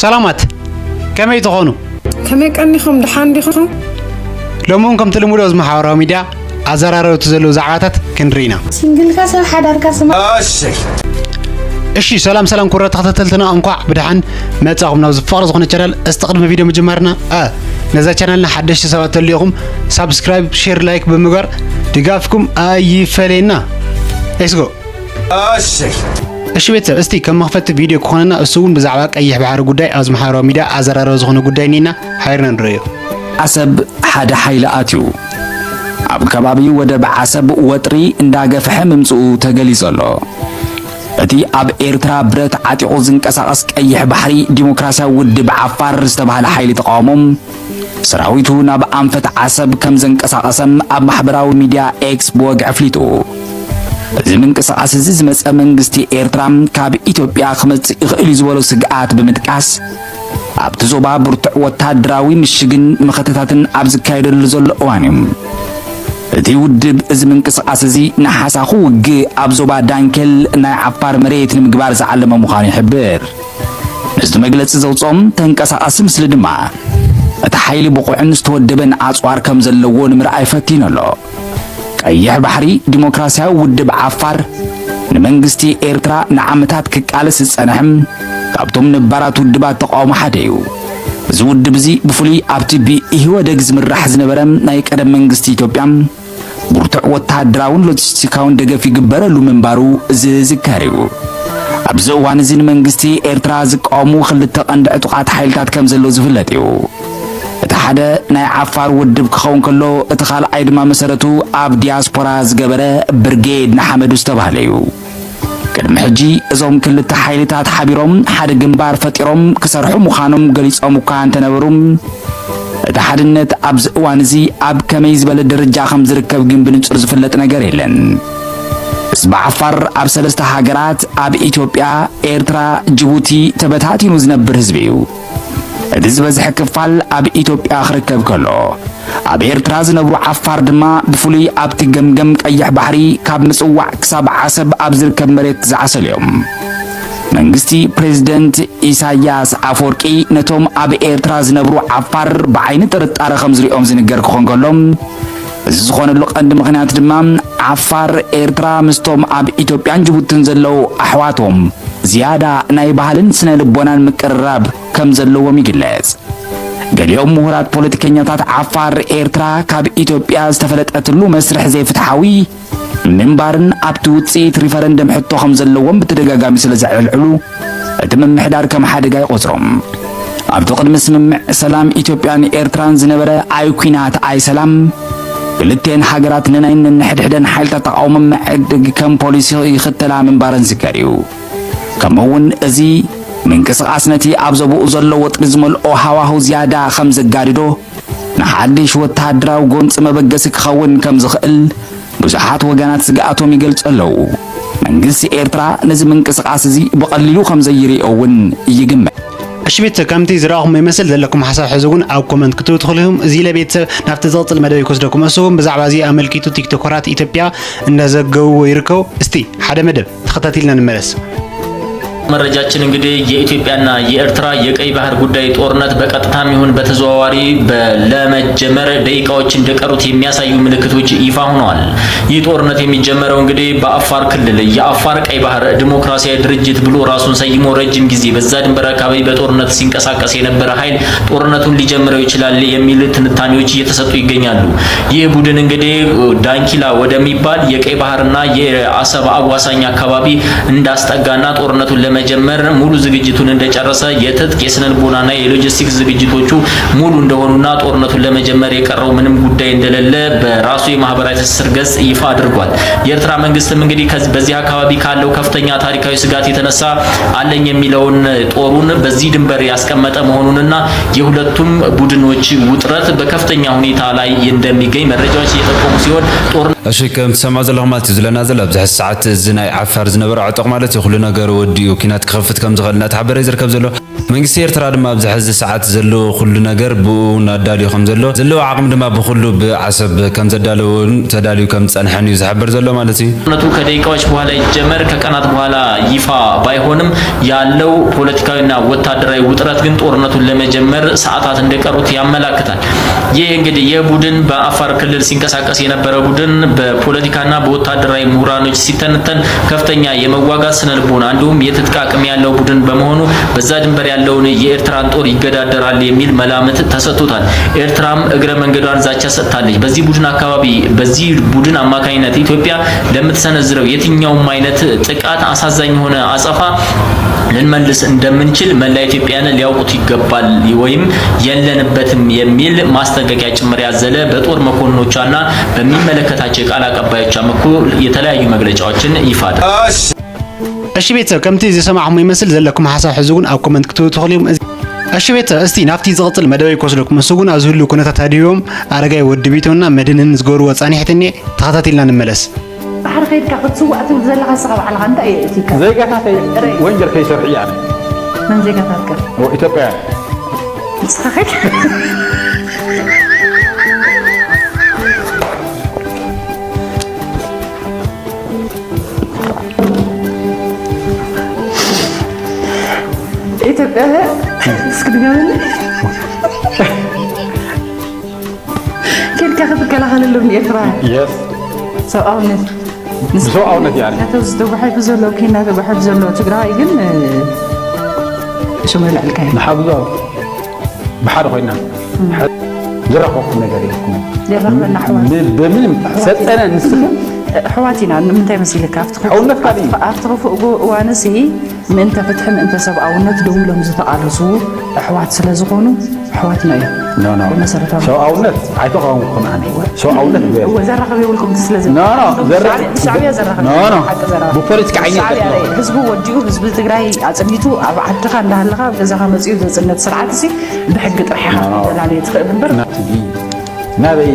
ሰላማት፣ ከመይ ትኾኑ? ከመይ ቀኒኹም? ደሓን ዲኹም? ሎሚ እውን ከምቲ ልሙድ ኣብዚ ማሕበራዊ ሚድያ ኣዘራረብቲ ዘለዉ ዛዕባታት ክንርኢ ኢና። ሲንግልካ ሰብ ሓዳርካ ስማ። እሺ፣ ሰላም ሰላም ክቡራት ተኸታተልትና፣ እንኳዕ ብደሓን መጻኹም ናብዚ ፍቕሪ ዝኾነ ቻናል። እስቲ ቅድሚ ቪድዮ ምጅማርና፣ እ፣ ነዛ ቻናልና ሓደሽቲ ሰባት ተልዩኹም ሳብስክራይብ፣ ሼር፣ ላይክ ብምግባር ድጋፍኩም ኣይፈለየና። Let's go። እሺ ቤተሰብ፣ እስቲ ከም መኽፈቲ ቪድዮ ክኾነና፣ እሱ እውን ብዛዕባ ቀይሕ ባሕሪ ጉዳይ ኣብዚ ማሕበራዊ ሚድያ ኣዘራረቢ ዝኾነ ጉዳይ እኒና፣ ሓቢርና ንርእዮ። ዓሰብ ሓደ ሓይሊ ኣትዩ። ኣብ ከባቢ ወደብ ዓሰብ ወጥሪ እንዳገፍሐ ምምጽኡ ተገሊጹ ኣሎ። እቲ ኣብ ኤርትራ ብረት ዓጢቑ ዝንቀሳቐስ ቀይሕ ባሕሪ ዲሞክራሲያዊ ውድብ ዓፋር ዝተባህለ ሓይሊ ተቃውሞ፣ ሰራዊቱ ናብ ኣንፈት ዓሰብ ከም ዘንቀሳቐሰ ኣብ ማሕበራዊ ሚድያ ኤክስ ብወግዒ ኣፍሊጡ። እዚ ምንቅስቓስ እዚ ዝመጸ መንግስቲ ኤርትራ ካብ ኢትዮጵያ ክመጽእ ይኽእል እዩ ዝበሎ ስግኣት ብምጥቃስ፣ ኣብቲ ዞባ ብርቱዕ ወታደራዊ ምሽግን መኸተታትን ኣብ ዝካየደሉ ዘሎ እዋን እዩ። እቲ ውድብ እዚ ምንቅስቓስ እዚ ንሓሳኹ ውግእ ኣብ ዞባ ዳንኬል ናይ ዓፋር መሬት ንምግባር ዝዓለመ ምዃኑ ይሕብር። ምስቲ መግለጺ ዘውጽኦም ተንቀሳቓሲ ምስሊ ድማ፣ እቲ ሓይሊ ብቑዕን ዝተወደበን ኣጽዋር ከም ዘለዎ ንምርኣይ ፈቲኑ ኣሎ። ቀይሕ ባሕሪ ዲሞክራሲያዊ ውድብ ዓፋር ንመንግስቲ ኤርትራ ንዓመታት ክቃለስ ዝጸንሐ፣ ካብቶም ነባራት ውድባት ተቃውሞ ሓደ እዩ። እዚ ውድብ እዚ ብፍሉይ ኣብቲ ብኢህወደግ ዝምራሕ ዝነበረ ናይ ቀደም መንግስቲ ኢትዮጵያ ብርቱዕ ወተሃደራውን ሎጂስቲካውን ደገፍ ይግበረሉ ምንባሩ ዝዝከር እዩ። ኣብዚ እዋን እዚ ንመንግስቲ ኤርትራ ዝቃወሙ ክልተ ቀንዲ ዕጡቓት ሓይልታት ከም ዘለዉ ዝፍለጥ እዩ። እቲ ሓደ ናይ ዓፋር ውድብ ክኸውን ከሎ፣ እቲ ካልኣይ ድማ መሰረቱ ኣብ ዲያስፖራ ዝገበረ ብርጌድ ንሓመዱ ዝተባህለ እዩ። ቅድሚ ሕጂ እዞም ክልተ ሓይልታት ሓቢሮም ሓደ ግንባር ፈጢሮም ክሰርሑ ምዃኖም ገሊጾም እኳ እንተነበሩ፣ እቲ ሓድነት ኣብዚ እዋን እዚ ኣብ ከመይ ዝበለ ደረጃ ከም ዝርከብ ግን ብንጹር ዝፍለጥ ነገር የለን። ህዝቢ ዓፋር ኣብ ሰለስተ ሃገራት፣ ኣብ ኢትዮጵያ፣ ኤርትራ፣ ጅቡቲ፣ ተበታቲኑ ዝነብር ህዝቢ እዩ። እቲ ዝበዝሐ ክፋል ኣብ ኢትዮጵያ ክርከብ ከሎ፣ ኣብ ኤርትራ ዝነብሩ ዓፋር ድማ ብፍሉይ ኣብቲ ገምገም ቀይሕ ባሕሪ ካብ ምጽዋዕ ክሳብ ዓሰብ ኣብ ዝርከብ መሬት ዝዓሰሉ እዮም። መንግስቲ ፕሬዝደንት ኢሳያስ ኣፈወርቂ ነቶም ኣብ ኤርትራ ዝነብሩ ዓፋር ብዓይኒ ጥርጣረ ከም ዝሪኦም ዝንገር ክኾን ከሎ፣ እዚ ዝኾነሉ ቀንዲ ምኽንያት ድማ ዓፋር ኤርትራ ምስቶም ኣብ ኢትዮጵያን ጅቡትን ዘለዉ ኣሕዋቶም ዝያዳ ናይ ባህልን ስነ ልቦናን ምቅርራብ ከም ዘለዎም ይግለጽ። ገሊኦም ምሁራት ፖለቲከኛታት ዓፋር ኤርትራ ካብ ኢትዮጵያ ዝተፈለጠትሉ መስርሕ ዘይፍትሓዊ ምንባርን ኣብቲ ውጽኢት ሪፈረንደም ሕቶ ከም ዘለዎም ብተደጋጋሚ ስለ ዘዕልዕሉ፣ እቲ ምምሕዳር ከም ሓደጋ ይቖጽሮም። ኣብቲ ቅድሚ ስምምዕ ሰላም ኢትዮጵያን ኤርትራን ዝነበረ ኣይ ኲናት ኣይ ሰላም፣ ክልቴን ሃገራት ንናይ ነንሕድሕደን ሓይልታት ተቃውሞ ምዕድግ ከም ፖሊሲ ይኽተላ ምንባረን ዝዝከር እዩ። ከምኡ እውን እዚ ምንቅስቓስ ነቲ ኣብ ዞባኡ ዘሎ ወጥሪ ዝመልኦ ሃዋህው ዝያዳ ከም ዘጋድዶ፣ ንሓድሽ ወተሃደራዊ ጎንጺ መበገሲ ክኸውን ከም ዝኽእል ብዙሓት ወገናት ስግኣቶም ይገልጹ ኣለዉ። መንግስቲ ኤርትራ ነዚ ምንቅስቓስ እዚ ብቐሊሉ ከም ዘይርእዮ እውን ይግመት። እሺ ቤተሰብ፣ ከምቲ ዝረኣኹሞ ይመስል፣ ዘለኩም ሓሳብ ሕዚ እውን ኣብ ኮመንት ክትህቡ ትኽእሉ ኢኹም። እዚ ኢለ ቤተሰብ ናብቲ ዝቕጽል መደብ ክወስደኩም። እሱ እውን ብዛዕባ እዚ ኣመልኪቱ ቲክቶከራት ኢትዮጵያ እንዳዘገብዎ ይርከቡ። እስቲ ሓደ መደብ ተኸታቲልና ንመለስ። መረጃችን እንግዲህ የኢትዮጵያና የኤርትራ የቀይ ባህር ጉዳይ ጦርነት በቀጥታም ይሁን በተዘዋዋሪ በ-፣ ለመጀመር ደቂቃዎች እንደቀሩት የሚያሳዩ ምልክቶች ይፋ ሆነዋል። ይህ ጦርነት የሚጀመረው እንግዲህ በአፋር ክልል የአፋር ቀይ ባህር ዲሞክራሲያዊ ድርጅት ብሎ ራሱን ሰይሞ ረጅም ጊዜ በዛ ድንበር አካባቢ በጦርነት ሲንቀሳቀስ የነበረ ኃይል ጦርነቱን ሊጀምረው ይችላል የሚል ትንታኔዎች እየተሰጡ ይገኛሉ። ይህ ቡድን እንግዲህ ዳንኪላ ወደሚባል የቀይ ባህርና የአሰብ አዋሳኝ አካባቢ እንዳስጠጋና ጦርነቱን ለመጀመር ሙሉ ዝግጅቱን እንደጨረሰ፣ የትጥቅ የስነልቦናና የሎጂስቲክስ ዝግጅቶቹ ሙሉ እንደሆኑና ጦርነቱን ለመጀመር የቀረው ምንም ጉዳይ እንደሌለ በራሱ የማህበራዊ ትስስር ገጽ ይፋ አድርጓል። የኤርትራ መንግስትም እንግዲህ ከዚ-፣ በዚህ አካባቢ ካለው ከፍተኛ ታሪካዊ ስጋት የተነሳ አለኝ የሚለውን ጦሩን በዚህ ድንበር ያስቀመጠ መሆኑንና የሁለቱም ቡድኖች ውጥረት በከፍተኛ ሁኔታ ላይ እንደሚገኝ መረጃዎች እየጠቆሙ ሲሆን፣ ጦር እሺ፣ ከም ትሰምዖ ዘለኹም ማለት እዩ፣ ዘለና ዘሎ ኣብዚ ሕዚ ሰዓት እዚ ናይ ዓፋር ዝነበረ ዕጡቕ ማለት እዩ፣ ኩሉ ነገር ወዲኡ ኲናት ክኸፍት ከም ዝኽእል እናተሓበረ እዩ ዝርከብ ዘሎ። መንግስቲ ኤርትራ ድማ ኣብዚ ሕዚ ሰዓት ዘለዎ ኩሉ ነገር ብኡ እናዳልዩ ከም ዘሎ፣ ዘለዎ ዓቕሚ ድማ ብኹሉ ብዓሰብ ከም ዘዳለወን ተዳልዩ ከም ዝጸንሐን እዩ ዝሕበር ዘሎ ማለት እዩ። ጦርነቱ ከደቂቃዎች በኋላ ይጀመር ከቀናት በኋላ ይፋ ባይሆንም፣ ያለው ፖለቲካዊና ወታደራዊ ውጥረት ግን ጦርነቱን ለመጀመር ሰዓታት እንደቀሩት ያመላክታል። ይህ እንግዲህ ይህ ቡድን በአፋር ክልል ሲንቀሳቀስ የነበረ ቡድን በፖለቲካና በወታደራዊ ምሁራኖች ሲተነተን ከፍተኛ የመዋጋት ስነልቦና እንዲሁም የትጥቅ አቅም ያለው ቡድን በመሆኑ በዛ ድንበር ያለውን የኤርትራን ጦር ይገዳደራል የሚል መላምት ተሰጥቶታል። ኤርትራም እግረ መንገዷን ዛቻ ሰጥታለች። በዚህ ቡድን አካባቢ በዚህ ቡድን አማካኝነት ኢትዮጵያ ለምትሰነዝረው የትኛውም አይነት ጥቃት አሳዛኝ የሆነ አጸፋ ልንመልስ እንደምንችል መላ ኢትዮጵያን ሊያውቁት ይገባል ወይም የለንበትም የሚል ማስጠንቀቂያ ጭምር ያዘለ በጦር መኮንኖቿና በሚመለከታቸው የቃል አቀባዮቿ በኩል የተለያዩ መግለጫዎችን ይፋ አድርገዋል። እሺ ቤተሰብ፣ ከምቲ ዝሰማዕኹሞ ይመስል፣ ዘለኩም ሓሳብ ሕዚ እውን ኣብ ኮመንት ክትህቡ ትኽእሉ እዮም። እሺ ቤተሰብ፣ እስቲ ናብቲ ዝቕጽል መደበይ ክወስደኩም። እሱ ግን ኣብዚ ህልው ኩነታት ኣድህቦም ኣረጋይ ወዲ ቢቶና መድህንን ዝገብርዎ ጻኒሕትኒ ተኸታቲልና ንመለስ። ባሕሪ ከይድካ ክትስዋእ ትብል ዘለኻ ንስኻ ባዕልኻ እንታይ እየ እቲካ? ዜጋታተይ ወንጀል ከይሰርሑ እየ ኣነ። መን ዜጋታትካ? ኢትዮጵያውያን። ንስኻ ከይድ ኢትዮጵያ እስኪ ድገምልኝ። ኬድካ ክትከላኸለሎም ንኤርትራ። የስ። ሰብኣውነት። ብሰብኣውነት እያ። ናተው ዝተጓሓፉ ዘለዉ፣ ኬንያ ተጓሓፉ ዘለዉ ትግራዋይ ግን፣ እ፣ ሽሙ የልዕልካዮ። ንሓግዞ ብሓደ ኮይና። እም። ዝረኸብኩም ነገር የብልኩም። የራኽበና ኣሕዋት። ብ-፣ ብምንም ኣሕዋት ሰልጠነ ኢና። ንስኽን ኣሕዋት ኢና። ንምንታይ መሲልካ? ኣብቲ ክፉእ፣ ሓውነት ካልእ እዩ። ኣብቲ ክፉእ እዋንሲ ምእንተ ፍትሒ፣ ምእንተ ሰብኣውነት ደው ኢሎም ዝተቓለሱ ኣሕዋት ስለ ዝኾኑ፣ ኣሕዋትና እዮም። ኖ፣ ኖ። ብመሰረታዊ ሰብኣውነት ኣይተቓወምኩን ኣነ። ሰብኣውነት እወ፣ እወ፣ ዘራኽብ የብልኩም እቲ ስለ ዘሎ። ኖ፣ ኖ፣ ዘራ-፣ ብሻዕብያ ዘራኽብ ኖ፣ ኖ። ሓቂ ዘራኽብ። ብፖለቲካ ዓይነት ሻዕብያ ኖ። ህዝቡ ወዲኡ፣ ህዝቢ ትግራይ ኣጽኒቱ፣ ኣብ ዓድኻ እንዳሃለኻ፣ ኣብ ገዛኻ መጺኡ ዘጽነት ስርዓት ሲ ብሕጊ ጥራሕ ኢኻ ኖ፣ ኖ። ክትፈላለየ ትኽእል እምበር። ናትዲ ናበይ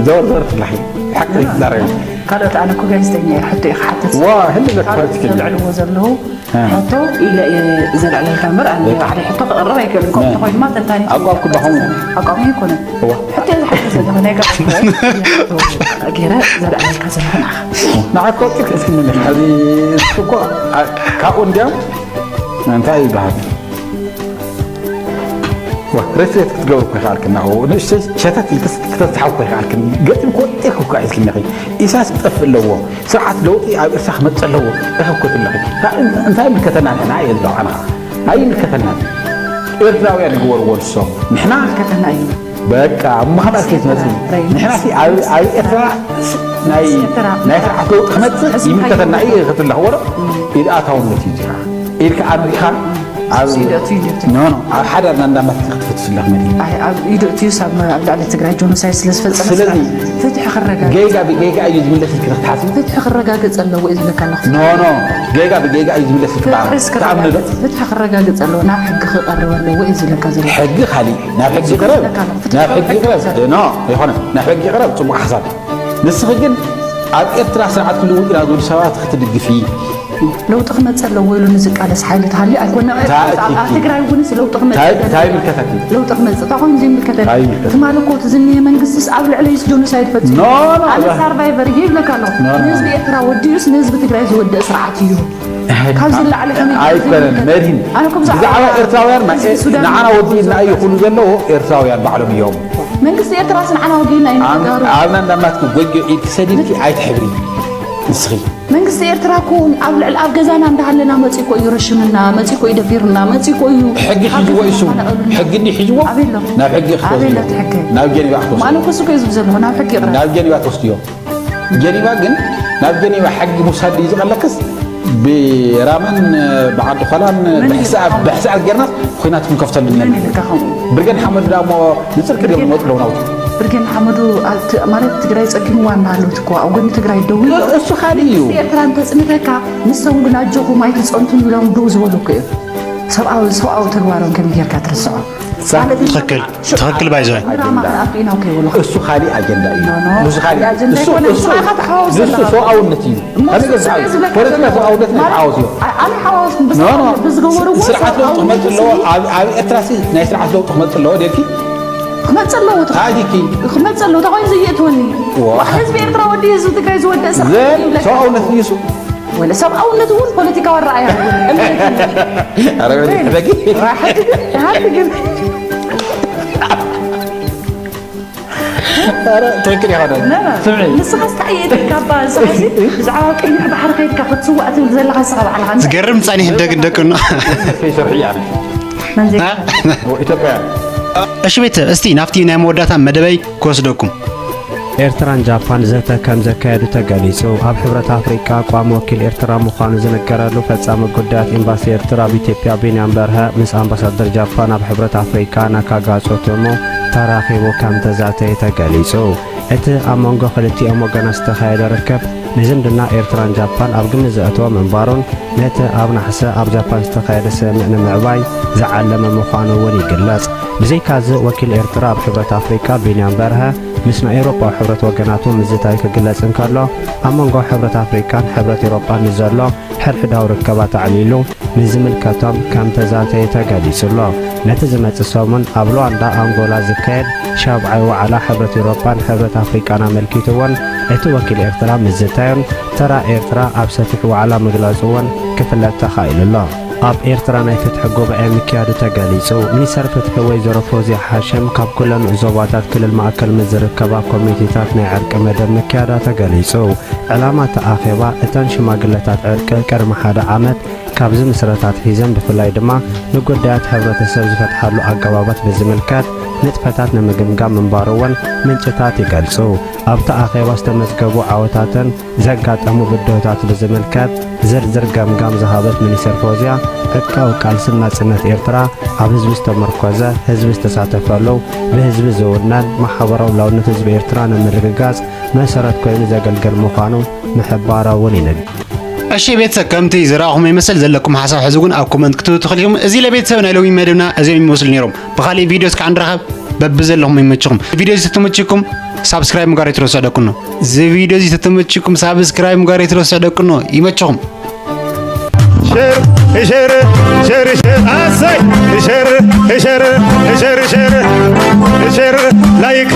ዘወር ዘወር ትብላኺ? ሓቂ ዘይትዛረቢ። ካልኦት፣ ኣነ እኮ ጋዜጠኛ እየ፣ ሕቶ እየ ክሓትት። ዋ፣ ህሊ ካልኦት ፖለቲከኛ። ዘልዕልዎ ዘለዉ እ። ሕቶ ኢለ እየ ዘልዕለልካ እምበር፣ ኣነ እ። ባዕለይ ሕቶ ክቕርብ ኣይክእልን። ከምኡ እ። እንተኾይኑ ድማ ተንታኒት ኣቋም እየ ክባኹም። ኣቋም ኣይኮነን። እዋ። ሕቶ እየ ዝሓትት ዘለኹ፣ ናይ ገባር ሕቶ ገይረ ዘልዕለልካ ዘለኹ ንዓኻ። ንዓካ ወፂእ ክእልክኒ ኣለካ። እዚ እኮ ኣ-፣ ካብኡ እንዲያም እንታይ ይበሃል? ዋ፣ ሬትሬት ክትገብሩ እኮ ይኸኣልክን፣ ኣብኡ ንእሽተይ ሸተት ኢልክስ ክተዝሓው እኮ ይኸኣልክን። ገጢም እኮ ወጢርክ እኮ ሒዝክኒ ኢኺ። ኢሳያስ ክጠፍእ ኣለዎ፣ ስርዓት ለውጢ ኣብ ኤርትራ ክመጽእ ኣለዎ፣ ኢኺ እኮ ትብለኺ። ካ-፣ እንታይ ይምልከተና ንሕና? የለ ኣና ኣይምልከተናን። ኤርትራውያን ይግበርዎ ንሶም። ንሕና ይምልከተና እዩ። በቃ፣ ኣብ ምኽንያት ከይትመጽኢ። ራይ-፣ ንሕና ሲ ኣብ፣ ኣብ ኤርትራ ስ-፣ ናይ፣ ኤርትራ ናይ ስርዓት ለውጢ ክመጽእ ህዝቢ ይምልከተና እዩ። እዩ ክትብለኺ ወረ? እም። ኢድ ኣታውነት እዩ እዚኣ። ኢድካ ኣምሪኻ ኣብ ኢድ ኣትዩ ኢድ ኣትዩ። ኖ፣ ኖ፣ ኣብ ሓዳርና እንዳማትካ ክትፈትሽ ኣለኻ መድሂን። ኣይ፣ ኣብ ኢድ ኣትዩስ ኣብ፣ ኣብ ልዕሊ ትግራይ ጀኖሳይድ ስለ ዝፈጸመ ስለዚ ስራሕ ፍትሒ ክረጋገጽ ጌጋ ብጌጋ እዩ ዝምለስ ኢልካ ክትሓስቢ? ፍትሒ ክረጋገጽ ኣለዎ እዩ ዝብለካ ኣለኹ። ኖ፣ ኖ፣ ጌጋ ብጌጋ እዩ ዝምለስ ኢልካ ፍትሒ ትኣምኒ ዶ? ክረጋገጽ፣ ፍትሒ ክረጋገጽ ኣለዎ፣ ናብ ሕጊ ክቐርብ ኣለዎ እዩ ዝብለካ ዘሎ። ሕጊ ካሊእ፣ ናብ ሕጊ ይቕረብ፣ ዝብለካ ኣለኹ። ፍትሒ ናብ ሕጊ ክረጋገጽ ይቕረብ። ኖ፣ ይኾነ፣ ናብ ሕጊ ይቕረብ፣ ጽቡቕ ሓሳብ። ንስኺ ግን ኣብ ኤርትራ ስርዓት ክልውጥ ኢና ዝብሉ ሰባት ክትድግፊ። ለውጢ ክመጽእ ኣለዎ ኢሉ ንዝቃለስ ሓይሊ ተሃልዩ ኣይኮነ። ታ-፣ ኣብ ትግራይ እውን ለውጢ ክመጽእ ታይ፣ ታይ ይምልከተኪ? ለውጢ ክመጽእ፣ እንታይ ኮይኑ ዘይምልከተኒ? ታይ ይምልከተኪ? ትማሊ እኮ እቲ ዝኒሀ መንግስቲስ ኣብ ልዕለይስ ጀኖሳይድ ፈጺሙ። ኖ፣ ኖ፣ ኣነ ኖ። ሳርቫይቨር እየ ይብለካ ኣለኹ። ኖ፣ ኖ። ንህዝቢ ኤርትራ ወዲኡስ ንህዝቢ ትግራይ ዝወድእ ስርዓት እዩ። ካብ ዝለዓለ ከመይ ኣይኮነን፣ ይምልከተኒ? መድሂን። ኣነ እኮ ብዛዕባ ብዛዕባ ኤርትራውያን ማ-፣ ህዝቢ ሱዳን ናዓና ወዲእና እዩ ኩሉ ዘለዎ፣ ኤርትራውያን ባዕሎም እዮም። መንግስቲ ኤርትራስ ንዓና ወጊእና ኢና ኣብ-፣ ተጋሩ። ኣብና እንዳማትኩ ጎጆ ኢድኪ ሰዲድኪ ኣይትሕብሪ። ንስኺ መንግስቲ ኤርትራ እኮ ኣብ ልዕሊ፣ ኣብ ገዛና እንዳሃለና መጺኡ እኮ እዩ ረሽምና፣ መጺኡ እኮ እዩ ደፊርና፣ መጺኡ እኮ እዩ ሕጊ ካብ ሒዝዎ ገዛና እሱ። ኣፈናቐሉና። ሕጊ እንዲ ሒዝዎ ኣበይ ኣሎ? ናብ ሕጊ ክትወስድዮ። ኣበይ ኣሎ እቲ ሕጊ? ናብ ጀኔቫ ክትወስድዮ። ማን እኮ እሱ እኮ እዩ ዝብል ዘሎ፣ ናብ ሕጊ ይቕረብ። ናብ ጀኔቫ ትወስድዮ። ጀኒቫ ግን ናብ ጀኒቫ ሕጊ ምውሳድ ድዩ ዝቐለክስ ብራመን ብዓዲ ኾላን መን ብሕሳብ፣ ይልካ? ብሕሳብ ጌርናስ ኹናት ክንከፍተሉ መን ኢና። ይልካ ከምኡ? ብርጌድ ሓመዱ ደኣ እሞ ንጽርቂ ድዮም ብርጌድ ዝመጡ ኣለዉ ናውቲ? ብርጌድ ሓመዱ ኣብ ት-፣ ማለት ትግራይ ጸጊምዋ እናሃለወት እኮ ኣብ ጎኒ ትግራይ ደው ኢሎም እሱ ካልእ እዩ። መንግስቲ ኤርትራ እንተጽንተካ ንሶም ግን ኣጆኹም ኣይትጸንቱን ኢሎም ደው ዝበሉ እኮ እዮም። ሰብኣዊ ሰብኣዊ ተግባሮም ከመይ ጌርካ ትርስዖ? ትኽክል ትኽክል ባይዞ ድራማ ክትኣቱ ኢና ከይበሉ እሱ ካሊእ ኣጀንዳ እዩ ኖ፣ ኖ። ንሱ ካሊእ ኣጀንዳ እሱ ኣይኮነን። እሱ ንስኻ ተሓዋውስ ንሱ ዘለኻ። ሰብኣውነት እዩ እሞ ከመይ ገዛ ስለ ዝብለካ ፖለቲካ ዘሎ ሰብኣውነት ናይ ማለት ተሓዋውስ እዩ ኣነ ሓዋውስ ኖ ኖ ብዝገብርዎ ስርዓት ለውጥ ሰብኣውነት ክመፅእ ኣለዎ ስለ ኣብ ኣብ ኤርትራ ሲ ናይ ስርዓት ለውጥ ክመፅእ ኣለዎ ደልኪ ክመፅእ ኣለዎ ትኻ- ታዲኪ ክመፅእ ኣለዎ ተኮይኑ ዝየእትወኒ ዋ። ህዝቢ ኤርትራ ወዲ ህዝቢ ትግራይ ዝወደእ ስርዓት እዩ ይብለካ። ሰብኣውነት እዩ እሱ ወለ ሰብኣውነት እውን ፖለቲካዊ ኣረኣያ ኣረ በል ይሕበኪ ሓንቲ ግን ሓንቲ ግን ትክክል ይኸደ ስምዒ ንስኻስ እንታይ እየ ትብል ካባ ንስኻሲ ብዛዕባ ቀይሕ ባሕሪ ከይድካ ክትስዋእ ትብል ዘለኻ ንስኻ ባዕልኻ ዝገርም ፃኒሕ ደግ ደቅኖ ከይሰርሑ እያ መንዜ ኢትዮጵያ እሺ ቤተሰብ እስቲ ናብቲ ናይ መወዳእታ መደበይ ክወስደኩም ኤርትራን ጃፓን ዘተ ከም ዘካየዱ ተገሊጹ። ኣብ ሕብረት ኣፍሪቃ ቋሚ ወኪል ኤርትራ ምዃኑ ዝንገረሉ ፈጻሚ ጉዳያት ኤምባሲ ኤርትራ ኣብ ኢትዮጵያ ቢንያም በርሀ ምስ ኣምባሳደር ጃፓን ኣብ ሕብረት ኣፍሪቃ ናካጋጾ ቶሞ ተራኺቡ ከም ተዛተየ ተገሊጹ። እቲ ኣብ መንጎ ክልቲኦም ወገናት ዝተኻየደ ርክብ ንዝምድና ኤርትራን ጃፓን ኣብ ግምት ዘእተወ ምንባሩን ነቲ ኣብ ነሓሰ ኣብ ጃፓን ዝተኻየደ ስምምዕ ንምዕባይ ዝዓለመ ምዃኑ እውን ይግለጽ። ብዘይካዚ ወኪል ኤርትራ ኣብ ሕብረት ኣፍሪቃ ቢንያም በርሀ ምስ ናይ ኤውሮጳዊ ሕብረት ወገናቱ ምዝታይ ክግለጽ እንከሎ፣ ኣብ መንጎ ሕብረት ኣፍሪቃን ሕብረት ኤውሮጳን ንዘሎ ሕድሕዳዊ ርከባት ኣዕሊሉ ንዝምልከቶም ከም ተዛተየ ተገሊጹ ኣሎ። ነቲ ዝመጽእ ሰሙን ኣብ ሉዋንዳ ኣንጎላ ዝካየድ ሻብዓይ ዋዕላ ሕብረት ኤውሮጳን ሕብረት ኣፍሪቃን ኣመልኪቱ እውን እቲ ወኪል ኤርትራ ምዝታዩን ተራ ኤርትራ ኣብ ሰፊሕ ዋዕላ ምግላጹ እውን ክፍለጥ ተኻኢሉ ኣሎ። ኣብ ኤርትራ ናይ ፍትሒ ጉባኤ ምክያዱ ተገሊጹ። ሚኒስተር ፍትሒ ወይዘሮ ፎዝያ ሓሽም ካብ ኩለን ዞባታት ክልል ማእከል ምስ ዝርከባ ኮሚቴታት ናይ ዕርቂ መደብ ምክያዳ ተገሊጹ። ዕላማ እቲ ኣኼባ እተን ሽማግለታት ዕርቂ ቅድሚ ሓደ ዓመት ካብ ዝምስረታ ኣትሒዘን ብፍላይ ድማ ንጉዳያት ሕብረተሰብ ዝፈትሓሉ ኣገባባት ብዝምልከት ንጥፈታት ንምግምጋም ምንባሩ እውን ምንጭታት ይገልጹ። ኣብቲ ኣኼባ ዝተመዝገቡ ዓወታትን ዘጋጠሙ ብድሆታት ብዝምልከት ዝርዝር ገምጋም ዝሃበት ሚኒስተር ፎዝያ፣ ዕጥቃዊ ቃልስን ናጽነት ኤርትራ ኣብ ህዝቢ ዝተመርኮዘ፣ ህዝቢ ዝተሳተፈሉ፣ ብህዝቢ ዝውነን ማሕበራዊ ልኡላውነት ህዝቢ ኤርትራ ንምርግጋጽ መሰረት ኮይኑ ዘገልግል ምዃኑ ምሕባራ እውን ይንገር። እሺ ቤተሰብ ከምቲ ዝረኣኹም ይመስል ዘለኩም ሓሳብ ሕዚ እውን ኣብ ኮመንት ክትህቡ ትኽእሉ ኢኹም። እዚ ለቤተሰብ ናይ ሎሚ መደብና እዚኦም ይመስሉ ነይሮም። ብኻሊእ ቪድዮ እስካዕ ንራኸብ። በብዘለኹም ይመችኹም። ቪድዮ እዚ ተተመችኩም ሳብስክራይብ ምግባር ኣይትረስዑ ደቅኖ። እዚ ቪድዮ እዚ ተተመችኩም ሳብስክራይብ ምግባር ኣይትረስዑ ደቅኖ። ይመችኹም። ሸር ሸር ሸር ሸር ኣሰይ ሸር ሸር ሸር ሸር ሸር ላይክ